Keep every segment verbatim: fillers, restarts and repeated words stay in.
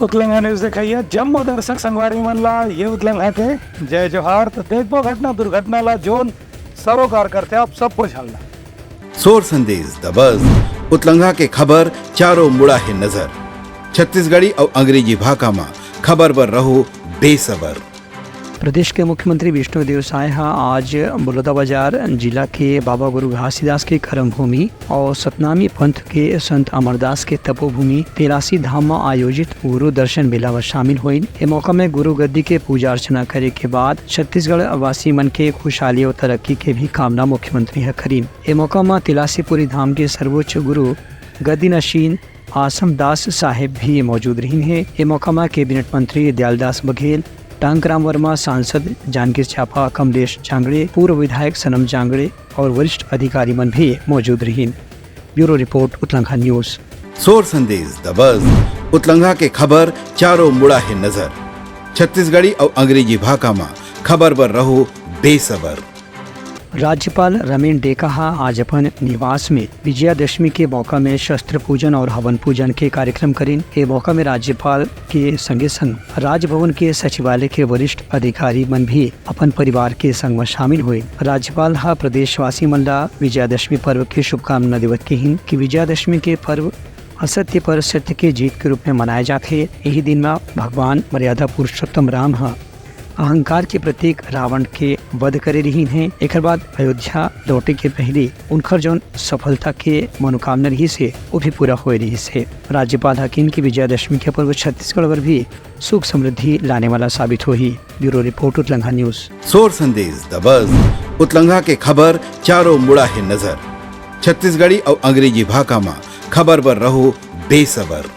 उतलंघा news देखइया जम्मो दर्शक संगवारी मन ला ये उतलंघा के जय जोहार। तो देखबो घटना दुर्घटना ला जोन सरोकार करथे आप सबको झन ला। सोर संदेश दबस उतलंघा के खबर चारों मुड़ा हे नजर। छत्तीसगढ़ी अउ अंग्रेजी भाखा म खबर बर रहो बेसबर। प्रदेश के मुख्यमंत्री विष्णुदेव साय ह आज बलौदाबाजार जिला के बाबा गुरु घासीदास के कर्मभूमि और सतनामी पंथ के संत अमरदास के तपोभूमि तेलासी धाम म आयोजित गुरु दर्शन मेला म शामिल होइन। ए मौका में गुरु गद्दी के पूजा अर्चना करे के बाद छत्तीसगढ़ वासी मन के खुशहाली और तरक्की के भी कामना मुख्यमंत्री ह करीन। ए मौका म तिलासीपुरी धाम के सर्वोच्च गुरु गद्दी नशीन आसम दास साहेब भी मौजूद रहिन हे। ए मौका म कैबिनेट मंत्री दयालदास बघेल, टंकराम वर्मा, सांसद जांजगीर चांपा कमलेश जांगड़े, पूर्व विधायक सनम जांगड़े और वरिष्ठ अधिकारी मन भी मौजूद रहिन। ब्यूरो रिपोर्ट, उतलंघा न्यूज। सोर संदेश दबस उतलंघा के खबर चारों मुड़ा हे नजर। छत्तीसगढ़ी अउ अंग्रेजी भाखा म खबर बर रहो बेसबर। राज्यपाल रमेन डेका ह आज अपन निवास में विजयादशमी के मौका में शस्त्र पूजन और हवन पूजन के कार्यक्रम करिन। ए मौका में राज्यपाल के संगे संग राजभवन के सचिवालय के वरिष्ठ अधिकारी मन भी अपन परिवार के संग म शामिल हुए। राज्यपाल ह प्रदेशवासी मन ला विजयादशमी पर्व के शुभकामना देवत कहिन कि विजयादशमी के पर्व असत्य पर सत्य के जीत के रूप में मनाए जाथे। यही दिन म भगवान मर्यादा पुरुषोत्तम राम ह अहंकार के प्रतीक रावण के वध करे रहिन हे। एकर बाद अयोध्या लौटे के पहले उनकर जौन सफलता के मनोकामना रहिस हे, वो भी पूरा होए रहिस हे। राज्यपाल ह कहिन कि विजयादशमी के पर्व छत्तीसगढ़ बर भी सुख समृद्धि लाने वाला साबित होही। ब्यूरो रिपोर्ट, उतलंघा न्यूज। सोर संदेश दबस उतलंघा के खबर चारों मुड़ा हे नजर। छत्तीसगढ़ी अउ अंग्रेजी भाखा म खबर बर रहो बेसबर।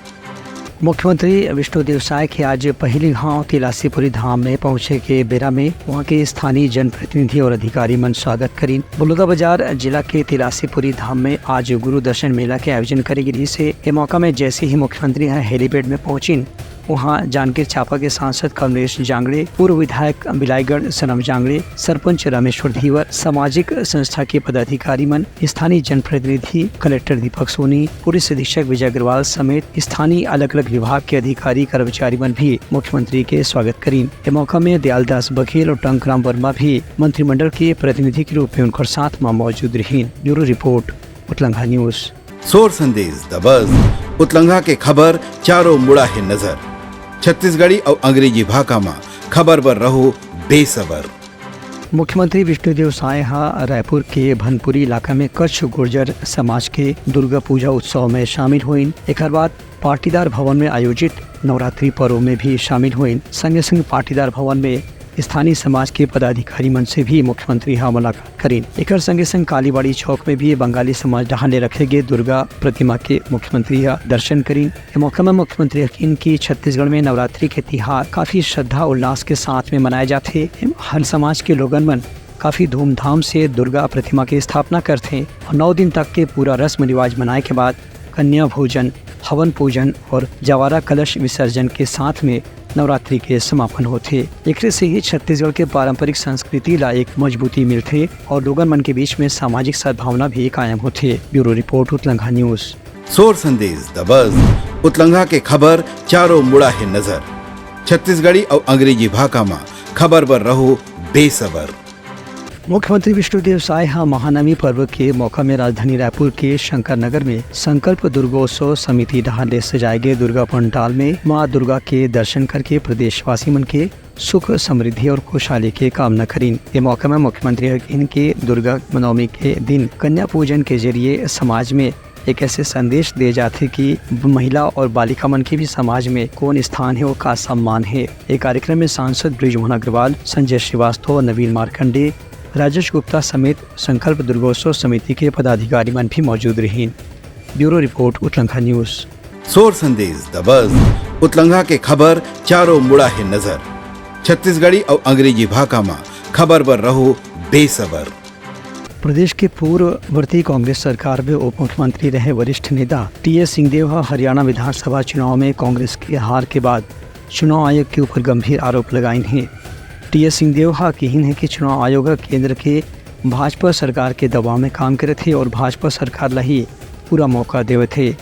मुख्यमंत्री विष्णुदेव साय के आज पहिली घांव तिलासीपुरी धाम में पहुंचे के बेरा में वहां के स्थानीय जनप्रतिनिधि और अधिकारी मन स्वागत करीन। बलौदाबाजार जिला के तिलासीपुरी धाम में आज गुरु दर्शन मेला के आयोजन करे गे रिहिस हे। ए मौका में जैसे ही मुख्यमंत्री ह हेलीपैड में पहुंचिन, उहां जांजगीर चांपा के सांसद कमलेश जांगड़े, पूर्व विधायक बिलाईगढ़ सनम जांगड़े, सरपंच रामेश्वर धीवर, सामाजिक संस्था के पदाधिकारी मन, स्थानीय जनप्रतिनिधि, कलेक्टर दीपक सोनी, पुलिस अधीक्षक विजय अग्रवाल समेत स्थानीय अलग-अलग विभाग के अधिकारी, कर्मचारी मन भी मुख्यमंत्री के स्वागत करीन। ए मौका में दयालदास बघेल और टंकराम वर्मा भी मंत्रिमंडल के प्रतिनिधि के रूप में उनकर साथ म मौजूद रहिन। ब्यूरो रिपोर्ट, उतलंघा न्यूज। सोर संदेश दबस उतलंघा के खबर चारों मुड़ा हे नजर। छत्तीसगढ़ी अउ अंग्रेजी भाखा म खबर बर रहो बेसबर। मुख्यमंत्री विष्णुदेव साय ह रायपुर के भनपुरी इलाका में कच्छ गुर्जर समाज के दुर्गा पूजा उत्सव में शामिल होइन। एकर बाद पाटीदार भवन में आयोजित नवरात्रि पर्व में भी शामिल होइन। संगे संग पाटीदार भवन में स्थानीय समाज के पदाधिकारी मन से भी मुख्यमंत्री ह मुलाकात करीन। एकर संगे संग कालीबाड़ी चौक में भी बंगाली समाज डहार ले रखे गे दुर्गा प्रतिमा के मुख्यमंत्री ह दर्शन करीन। ए मौका में मुख्यमंत्री ह कहिन कि छत्तीसगढ़ में नवरात्रि के तिहार काफी श्रद्धा उल्लास के साथ में मनाए जाथे। हर समाज के लोगन मन काफी धूमधाम से दुर्गा प्रतिमा के स्थापना करथे और नौ दिन तक के पूरा रस्म रिवाज मनाए के बाद कन्या भोजन, हवन पूजन और जवारा कलश विसर्जन के साथ में नवरात्रि के समापन होथे। एकरे से ही छत्तीसगढ़ के पारंपरिक संस्कृति ला एक मजबूती मिलथे और लोगन मन के बीच में सामाजिक सद्भावना भी कायम होथे। ब्यूरो रिपोर्ट, उतलंघा न्यूज। सोर संदेश दबस उतलंघा के खबर चारों मुड़ा हे नजर। छत्तीसगढ़ी अउ अंग्रेजी भाखा म खबर बर रहो बेसबर। मुख्यमंत्री विष्णुदेव साय ह महानवमी पर्व के मौका में राजधानी रायपुर के शंकर नगर में संकल्प दुर्गोत्सव समिति डहार ले सजाए गए दुर्गा पंडाल में मां दुर्गा के दर्शन करके प्रदेशवासी मन के सुख, समृद्धि और खुशहाली के कामना करीन। ए मौका में मुख्यमंत्री ह कहिन कि दुर्गा नवमी के दिन कन्या पूजन के जरिए समाज में एक ऐसे संदेश दे जाथे कि महिला और बालिका मन के भी समाज में कौन स्थान है और का सम्मान है। ए कार्यक्रम में सांसद बृजमोहन अग्रवाल, संजय श्रीवास्तव, नवीन मार्कंडे, राजेश गुप्ता समेत संकल्प दुर्गोत्सव समिति के पदाधिकारी मन भी मौजूद रहिन। ब्यूरो रिपोर्ट, उतलंघा न्यूज। सोर संदेश दबस उतलंघा के खबर चारों मुड़ा हे नजर। छत्तीसगढ़ी अउ अंग्रेजी भाखा म खबर बर रहो बेसबर। प्रदेश के पूर्ववर्ती कांग्रेस सरकार में उप मुख्यमंत्री रहे वरिष्ठ नेता टीएस सिंहदेव ह हरियाणा विधानसभा चुनाव में कांग्रेस के हार के बाद चुनाव आयोग के ऊपर गंभीर आरोप लगाइन हे। टीएस सिंहदेव ह किहिन हे कि चुनाव आयोग ह केंद्र के भाजपा सरकार के दबाव में काम करत हे और भाजपा सरकार ला ही पूरा मौका देवत हे।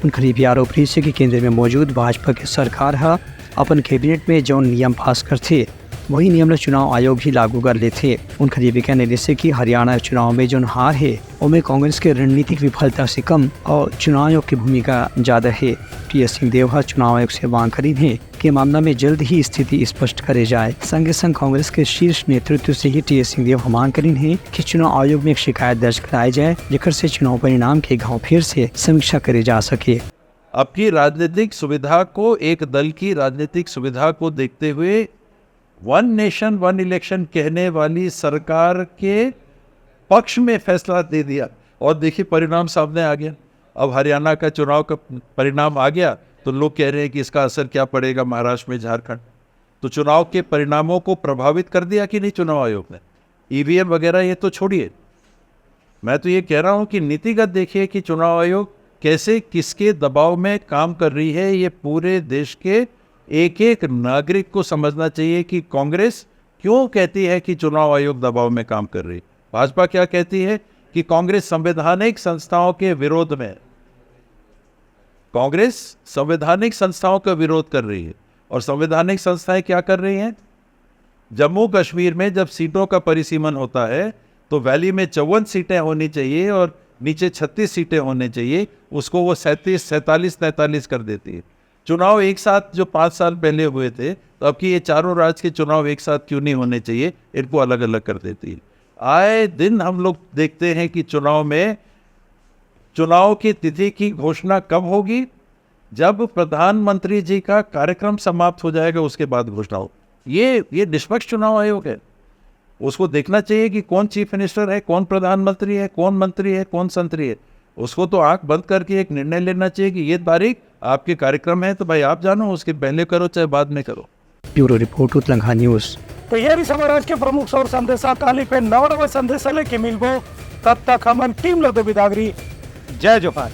उनकर ये भी आरोप रहिस हे कि केंद्र में मौजूद भाजपा के सरकार ह अपन कैबिनेट में जौन नियम पास करथे, वही नियम ल चुनाव आयोग भी लागू कर लेथे। उनकर ये भी कहना रहिस हे कि हरियाणा चुनाव में जौन हार हे, ओमे कांग्रेस के रणनीतिक विफलता से कम अउ चुनाव आयोग की भूमिका ज्यादा हे। टीएस सिंहदेव ह चुनाव आयोग से मांग करिन हे कि मामला में जल्द ही स्थिति स्पष्ट करे जाए। संगे संग कांग्रेस के शीर्ष नेतृत्व से ही टीएस सिंहदेव ह मांग करिन हे कि चुनाव आयोग में एक शिकायत दर्ज कराए जाए, जेकर से चुनाव परिणाम के घाव फिर से समीक्षा करे जा सके। आपकी राजनीतिक सुविधा को, एक दल की राजनीतिक सुविधा को देखते हुए वन नेशन वन इलेक्शन कहने वाली सरकार के पक्ष में फैसला दे दिया और देखिए, परिणाम सामने आ गया। अब हरियाणा का चुनाव का परिणाम आ गया तो लोग कह रहे हैं कि इसका असर क्या पड़ेगा महाराष्ट्र में, झारखंड। तो चुनाव के परिणामों को प्रभावित कर दिया कि नहीं चुनाव आयोग ने? ईवीएम वगैरह ये तो छोड़िए, मैं तो ये कह रहा हूं कि नीतिगत देखिए कि चुनाव आयोग कैसे, किसके दबाव में काम कर रही है। ये पूरे देश के एक एक नागरिक को समझना चाहिए कि कांग्रेस क्यों कहती है कि चुनाव आयोग दबाव में काम कर रही है। भाजपा क्या कहती है कि कांग्रेस संवैधानिक संस्थाओं के विरोध में है। कांग्रेस संवैधानिक संस्थाओं का विरोध कर रही है। और संवैधानिक संस्थाएं क्या कर रही हैं? जम्मू कश्मीर में जब सीटों का परिसीमन होता है तो वैली में चौवन सीटें होनी चाहिए और नीचे छत्तीस सीटें होनी चाहिए, उसको वो सैंतीस, सैंतालीस, तैंतालीस कर देती है। चुनाव एक साथ जो पाँच साल पहले हुए थे, तो अब की ये चारों राज्य के चुनाव एक साथ क्यों नहीं होने चाहिए, इनको अलग अलग कर देती है। आए दिन हम लोग देखते हैं कि चुनाव में, चुनाव की तिथि की घोषणा कब होगी? जब प्रधानमंत्री जी का कार्यक्रम समाप्त हो जाएगा, उसके बाद घोषणा हो। ये ये निष्पक्ष चुनाव आयोग है, उसको देखना चाहिए कि कौन चीफ मिनिस्टर है, कौन प्रधानमंत्री है, कौन मंत्री है, कौन संत्री है। उसको तो आंख बंद करके एक निर्णय लेना चाहिए कि ये तारीख आपके कार्यक्रम है, तो भाई आप जानो, उसके पहले करो चाहे बाद में करो। ब्यूरो रिपोर्ट, उतलंघा न्यूज। तो ये रहिस हमर आज के प्रमुख सौर संदेशा। काली फिर नवा नवा संदेशा लेके मिलबो, तब तक हमन टीम ल दो बिदागरी। जय जोहार।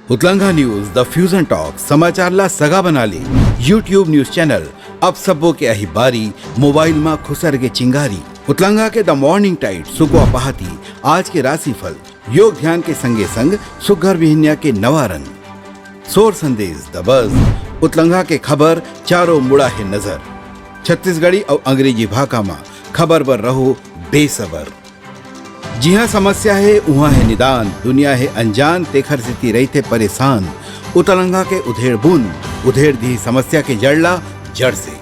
उतलंघा न्यूज, द फ्यूजन टॉक, समाचार ला सगा बना ले। YouTube न्यूज चैनल, अब सबो के आही बारी, मोबाइल मा खुसर के चिंगारी। उतलंघा के द मॉर्निंग टाइड, सुकवा पहाती, आज के राशिफल, योग ध्यान के संगे संग सुग्घर बिहनिया के नवा रंग। सोर संदेश, द बज, उतलंघा के खबर, चारों मुड़ा हे नजर। छत्तीसगढ़ी अउ अंग्रेजी भाखा मा खबर बर रहो बेसबर। जिहाँ समस्या हे, उहाँ हे निदान, दुनिया हे अनजान, तेखर सेती रहिथे परेशान। उतलंघा के उधेड़ बुन, उधेड़ दिही समस्या के जड़ ला जड़ से।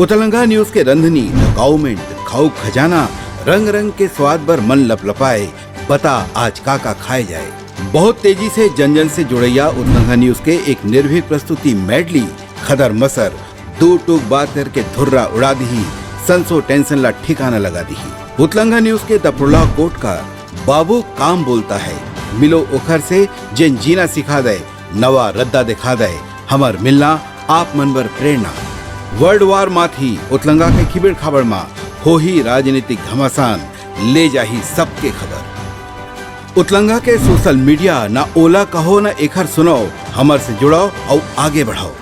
उतलंघा न्यूज के रंधनी, द काउमेंट, खाऊ खजाना, रंग रंग के स्वाद बर मन लपलपाए, बता आज का का खाए जाए। बहुत तेजी से जन जन से जुड़ैया उतलंघा न्यूज के एक निर्भीक प्रस्तुति मेडली, खदर मसर, दू टूक बात करके धुर्रा उड़ा दिही, संसो टेंशन ला ठिकाना लगा दिही। उतलंघा न्यूज के दपड़ला कोट का बाबू काम बोलता है, मिलो ओखर से जेन जीना सिखा दे, नवा रद्दा दिखा दे, हमर मिलना आप मन बर प्रेरणा। वर्ल्ड वार माथी उतलंगा के खिबेड़ खाबड़ मा होही राजनीतिक घमासान, ले जाही सबके खबर। उतलंगा के सोशल मीडिया, ना ओला कहो ना एखर सुनाओ, हमर से जुड़ाओ अउ आगे बढ़ाओ।